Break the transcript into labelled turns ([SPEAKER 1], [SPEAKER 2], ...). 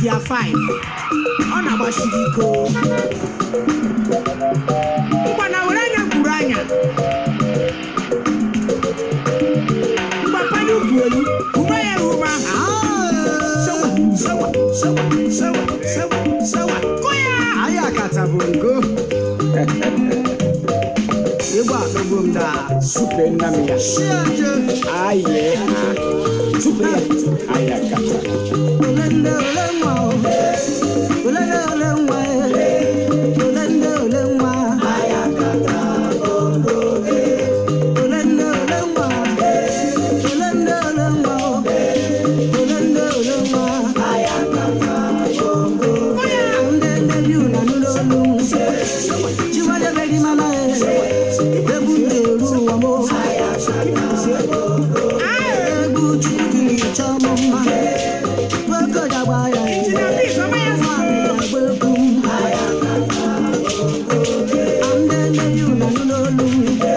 [SPEAKER 1] Gear 5. Ọ na-agbachiri ike o. Mgbana were anya gwuru anya. Mgbapanye ukwu elu, ume ya erume ahụ. Sewa, sewa, sewa, sewa, sewa, sewa. Kụ ya!
[SPEAKER 2] Ayakata bongo. Egwu atọgbu m daa.
[SPEAKER 3] Supe nna m ya.
[SPEAKER 2] Shie.
[SPEAKER 3] Aye, ah. Supe ya. Ayakata.
[SPEAKER 2] Ole nne ole nwa o. Ole nne ole nwa e. Ole nne ole nwa. Ole nne ole nwa. Ole nne ole nwa o. Ole nne ole nwa. Ndị nne bi unu anụla olu m. Chiwadebe gị mana e. Egwu m ji eru ụwa m o. Egwu Chukwu jiri chọọ m mma. Nwoke ji agba ya e.
[SPEAKER 1] Injinia Peace, ọma ya
[SPEAKER 2] Nwaanyị
[SPEAKER 1] zụrụ.
[SPEAKER 2] na-agba egwu m. Ndị nne bi unu anụla olu m.